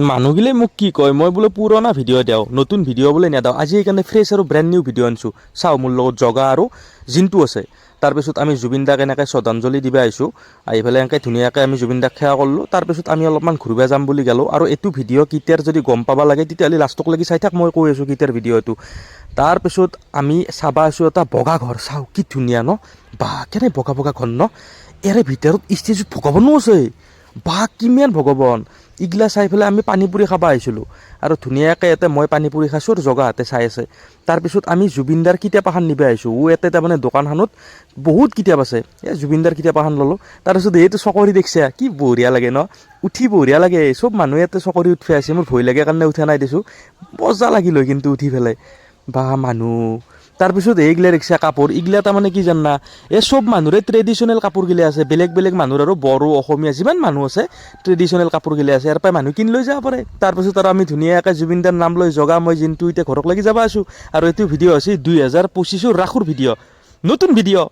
মানুহগিলাই মোক কি কয়, মই বোলে পুৰণা ভিডিঅ' দিওঁ, নতুন ভিডিঅ' বোলে নেদাওঁ। আজি সেইকাৰণে ফ্ৰেছ আৰু ব্ৰেণ্ড নিউ ভিডিঅ' আনিছোঁ। চাওঁ, মোৰ লগত জগা আৰু জিনটো আছে। তাৰপিছত আমি জুবিন দাক এনেকৈ শ্ৰদ্ধাঞ্জলি দিব আহিছোঁ। আহি পেলাই এনেকৈ ধুনীয়াকৈ আমি জুবিন দাক সেৱা কৰিলোঁ। তাৰপিছত আমি অলপমান ঘূৰিব যাম বুলি গ'লোঁ। আৰু এইটো ভিডিঅ' কেতিয়াৰ যদি গম পাব লাগে, তেতিয়াহ'লে লাষ্টক লাগি চাই থাক, মই কৈ আছোঁ কেতিয়াৰ ভিডিঅ' এইটো। তাৰপিছত আমি চাবা আছোঁ এটা বগা ঘৰ। চাওঁ, কি ধুনীয়া ন? বা, কেনে বগা বগা ঘৰ ন? ইয়াৰে ভিতৰত ষ্টেজত ভগৱানো আছে। বা, কিমান ভগৱান! ইগিলা চাই পেলাই আমি পানীপুৰি খাব আহিছিলোঁ আৰু ধুনীয়াকৈ ইয়াতে মই পানীপুৰি খাইছোঁ আৰু জগাহঁতে চাই আছে। তাৰপিছত আমি জুবিনদাৰ কিতাপ এখন নিব আহিছোঁ। ইয়াতে তাৰমানে দোকানখনত বহুত কিতাপ আছে। এই জুবিনদাৰ কিতাপ এখন ল'লোঁ। তাৰপিছত এইটো চকৰি দেখছে, কি বঢ়িয়া লাগে ন? উঠি বঢ়িয়া লাগে। চব মানুহে ইয়াতে চকৰি উঠি আছে। মোৰ ভয় লাগে কাৰণে উঠা নাই দিছোঁ। মজা লাগিল হয় কিন্তু উঠি পেলাই। বা মানুহ! তাৰপিছত এইগিলা ৰিক্সা কাপোৰ এইগিলা তাৰমানে কি জানা, এই চব মানুহৰে ট্ৰেডিশ্যনেল কাপোৰগিলা আছে। বেলেগ বেলেগ মানুহৰ আৰু বড়ো, অসমীয়া যিমান মানুহ আছে, ট্ৰেডিশ্যনেল কাপোৰগিলা আছে। ইয়াৰ পৰাই মানুহ কিনি লৈ যাব পাৰে। তাৰপিছত আৰু আমি ধুনীয়াকৈ জুবিনদাৰ নাম লৈ জগা, মই জিনটো এতিয়া ঘৰক লাগি যাব আছোঁ। আৰু এইটো ভিডিঅ' হৈছে 2025ৰ ৰাসৰ ভিডিঅ', নতুন ভিডিঅ'।